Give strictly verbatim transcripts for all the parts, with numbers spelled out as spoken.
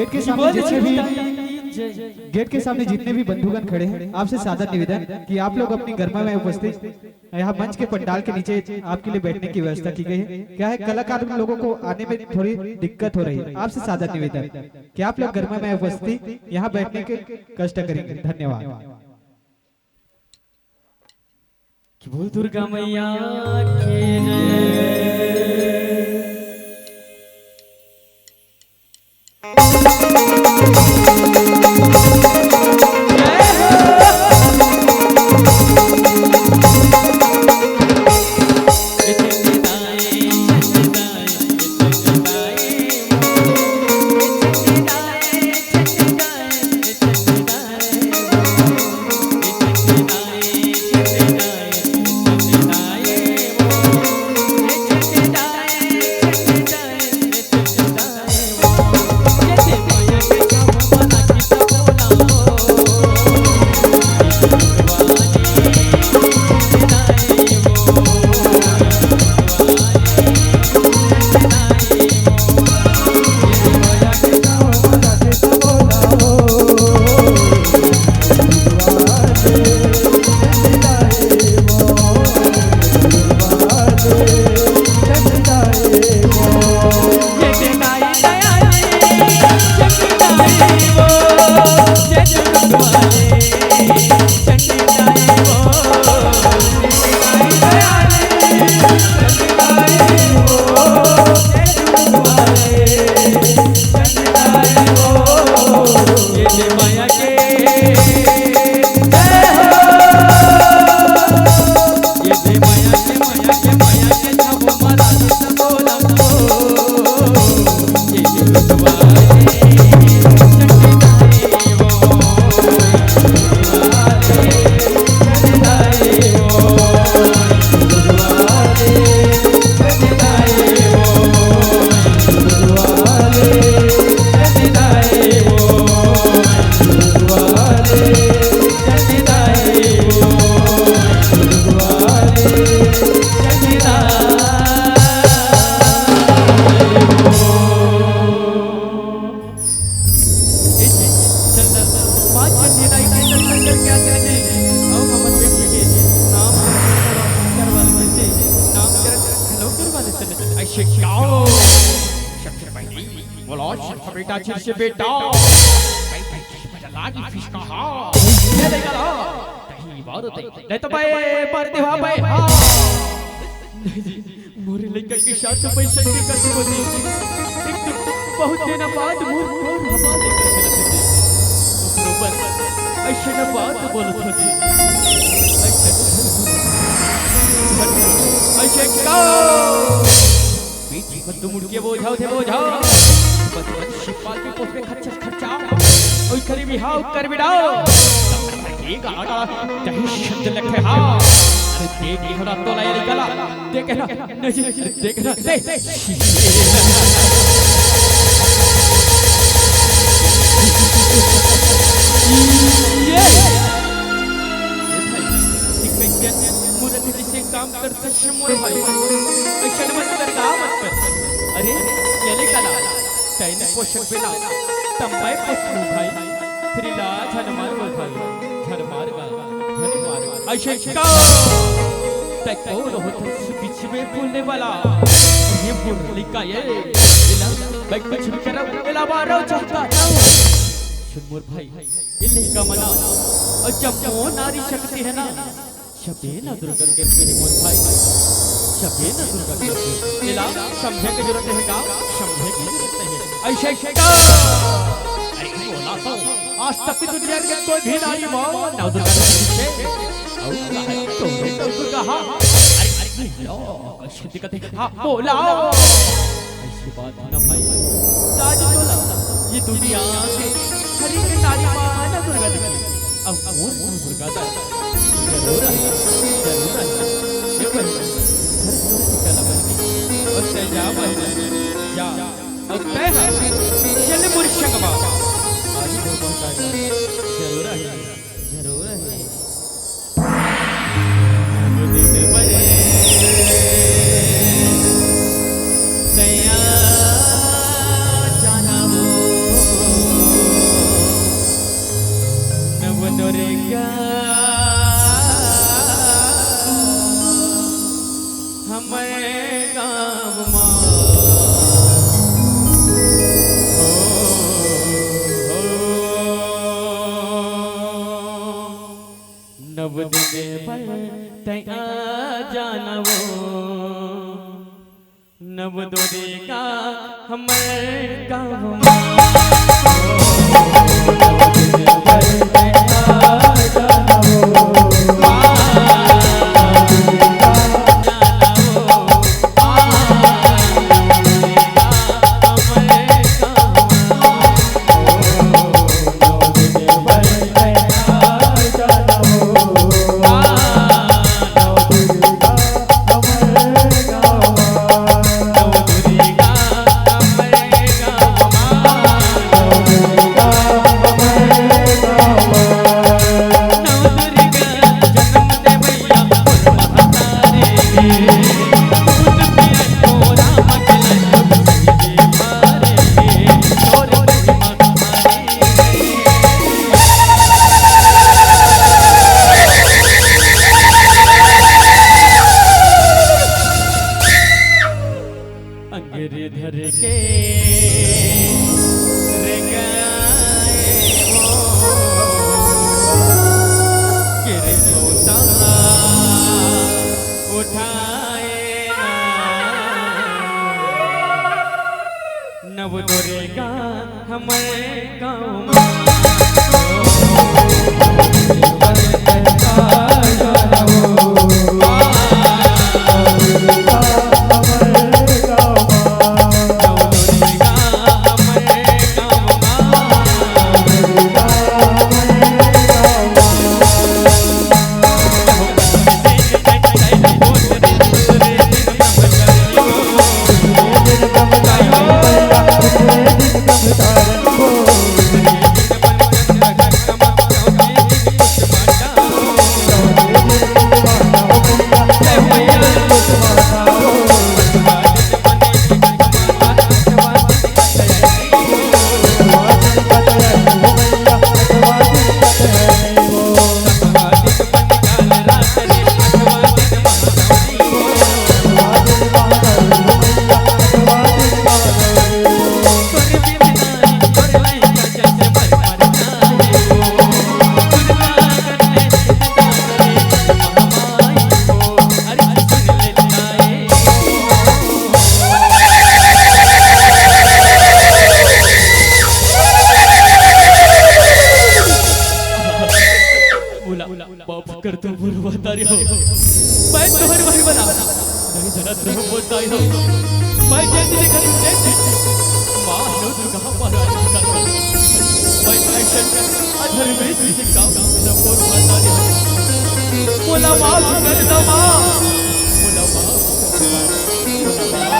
Gate के सामने जितने भी गेट के सामने जितने भी बंधुगण खड़े हैं, आपसे सादर निवेदन कि आप लोग अपनी गरिमा में उपस्थित, यहाँ मंच के पंडाल के नीचे आपके लिए बैठने की व्यवस्था की गई है। क्या है, कलाकार लोगों को आने में थोड़ी दिक्कत हो रही है, आपसे सादर निवेदन कि आप लोग गरिमा में उपस्थित यहाँ बैठने के कष्ट करेंगे। धन्यवाद। कि बोल दुर्गा मैया की जय। ऐसे गाओ। शक्कर बहिनी, बोलो शक्कर बेटा, चिर से बेटा। भाई, भाई, किस पर लागी फिसका हा? ये ले गला। कहीं बार दे। नहीं तो भाई, मार दे, हाँ भाई, हाँ। नहीं जी, मोरे लइका के साथ तो पैसा के कर दो जी। एक तो बहुत दिन बाद मोर मोर हमारे लइका के रहते थे। बरोबर, ऐसे ना बात बोलत हो जी। ऐसे, ऐसे का? बीच में तुम मुड़ के बोझाओ थे, बोझाओ। बचपन से पाल के पोस में खर्चा, खर्चा। ओई करी बिहाव कर बिडाओ। ये गाना, चाहे शब्द लिखे हा। अरे देख, ये थोड़ा तोला ये निकला। देख ना, नहीं, देख ना, देख। ये। ये भाई, ठीक है, क्या? मुझे तुझे से काम करते शमोर भाई। ऐसा मत कर, मत कर। अरे, ये निकला। तैने पोषक बेला, तम्बे पोषक भाई। फिर इलाज हनुमान बोल भाई। झन मार गा, झन मार गा। ऐसे का? तै कौन होत है बीच में बोलने वाला? ये मुरली का ये, इला, मैं कुछ भी करा, इला मारो चाहता था। सुन मोर भाई, ये लइका मना, और जब वो नारी शक्ति है ना, शबे ना दुर्गा के तेरे मोर भाई, शबे ना दुर्गा के तेरे। इला, समझे की जरूरत है का? समझे की जरूरत है। ऐसे का? अरे, बोला तो। आज तक की दुनिया के कोई भी नारी माँ नौ दुर्गा के पीछे। और कहा है, तो है नौ दुर्गा, हाँ। अरे, अरे, बोलो, कैसे दिक्कत है? हाँ, बोलो। ऐसी बात है ना भाई। ताज तोला, ये दुनिया के हर एक नारी माँ नौ दुर्गा दिखी। अब वो नौ दुर्गा दा जरूर है, जरूर है। ये भाई, घर छोड़ के चला भाई। और चल जा भाई, जा। अउ तैं ह चल मोर संगमा। आज तो पहुंचा जा। जरूर आही, जरूर आही। दिन बड़े सैया जाना हो। गाँव मा। ओ, ओ, नव दिन बर तैं आ जाना वो, नव दुर्गा हमर गाँव मा। अंगरी धर के रेंगाए वो, के रे सोता उठाए ना। नव दुर्गा हमर गाँव मा। बोला, माफ कर दो मोर महतारी हो। मैं तोहर भाई बना नहीं जानत रहो मोर दाई हो। मैं जैसे देखा तू जैसे माँ लो तू कहाँ पर आ? मैं ऐसा अधर्मेश जी का मोर महतारी हो। बोला माफ कर दो माँ। बोला माफ कर दो।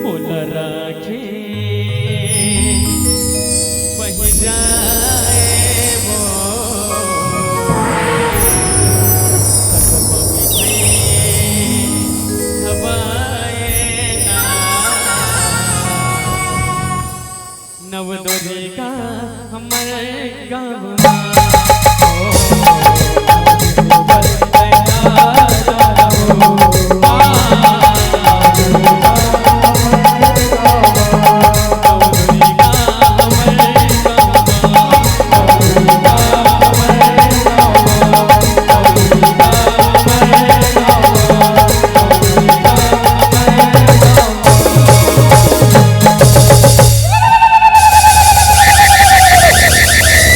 मोला राखे पहिराए वो, सकम मिठाई खवाए ना। नव दुर्गा हमर गाँव